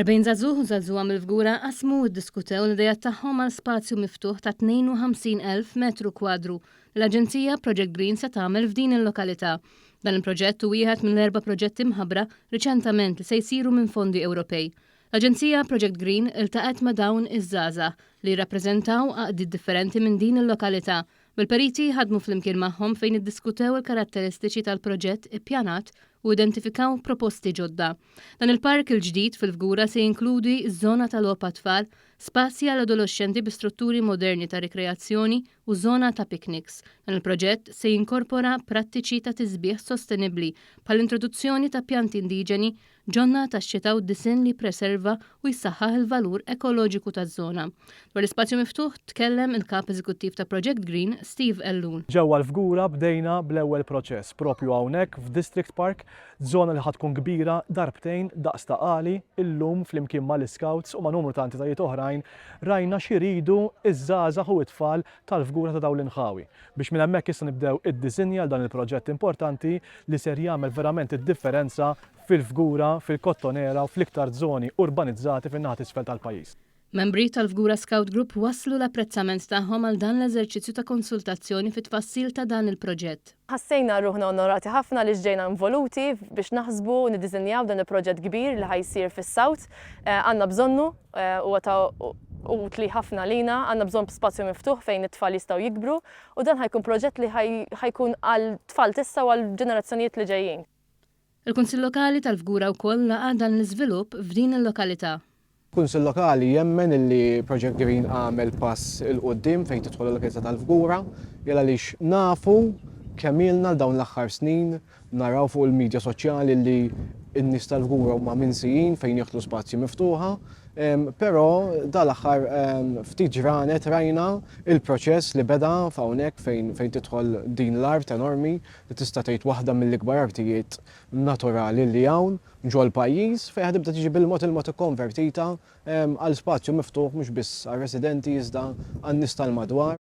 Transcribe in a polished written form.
40 żagħżugħ u żagħżugħa mill-Fgura qasmu u ddiskutew l-ideat tagħhom għal spazju miftuħ ta' 52,000 metru kwadru li l-aġenzija Project Green se tagħmel f'din il-lokalità. Dan il-proġett hu wieħed mill-erba' proġetti mħabbra riċentament li se jsiru minn fondi Ewropej. L-aġenzija Project Green iltaqgħet ma' dawn iż-żgħażagħ li jirrappreżentaw għaqdiet differenti minn din il-lokalità Bil-periti ħadmu flimkien magħhom fejn iddiskutew il-karatteristiċi tal-proġett ippjanat u identifikaw proposti ġodda. Dan il-park il-ġdid fil-Fgura se jinkludi żona ta' logħob għat-tfal, spazji għal adoloxxenti bi strutturi moderni ta' rikreazzjoni u żona ta' picnics. Dan il-proġett se jinkorpora prattiċi ta' tisbiħ sostenibbli bħall-introduzzjoni ta' pjanti indiġeni Ġonna tax-xita u d-disinn li jippreserva u jsaħħaħ il-valur ekoloġiku taż-żona. Dwar l-ispazju miftuħ tkellem il-Kap Eżekuttiv ta' Project Green, Steve Ellul. Ġewwa l-Fgura bdejna bl-ewwel proċess, propju hawnhekk f'District Park, żona li ħa tkun kbira darbtejn daqs Ta' Qali, illum flimkien mal-Iscouts u ma' numru ta' entitajiet oħrajn rajna x'iridu ż-żgħażagħ u t-tfal tal-Fgura ta' dawn l-inħawi. Biex minn hemmhekk issa nibdew id-disinji għal dan il-proġett importanti li ser jagħmel verament id-differenza fil-Fgura, fil-Kottonera u fl-iktar żoni urbanizzati fin-naħa t'isfel tal-pajjiż. Membri tal-Fgura Scout Group wasslu l-apprezzament tagħhom għal dan l-eżerċizzju ta' konsultazzjoni fit-tfassil ta' dan il-proġett. Ħassejna ruħna onorati ħafna għaliex ġejna involuti biex naħsbu u niddisinjaw dan il-proġett kbir li ħa jsir fis-South. Għandna bżonnu, huwa ta' utli ħafna għalina, għandna bżonn spazju miftuħ fejn it-tfal jistgħu jikbru u dan ħa jkun proġett li ħa jkun għal tfal t'issa u għall-ġenerazzjonijiet li ġejjin. Il-Kunsill Lokali tal-Fgura wkoll laqa' dan l-iżvilupp f'din il-lokalità. Kunsill Lokali jemmen illi Project Green għamel pass 'il quddiem fejn tidħol il-lokalità tal-Fgura, il għaliex nafu kemm ilna għal dawn l-aħħar snin naraw fuq il-midja soċjali li n-nies tal-Fgura huma minsijin fejn jidħlu spazji miftuħa. Però dal-aħħar ftit ġranet rajna il-proċess li beda f'hawnhekk fejn fejn tidħol din l-art enormi li tista' tgħid waħda mill-ikbar artijiet naturali li hawn ġol-pajjiż, fejn ħa tibda tiġi bil-mod il-mod ikkonvertita għal spazju miftuħ mhux biss għar-residenti iżda għan-nies tal-madwar.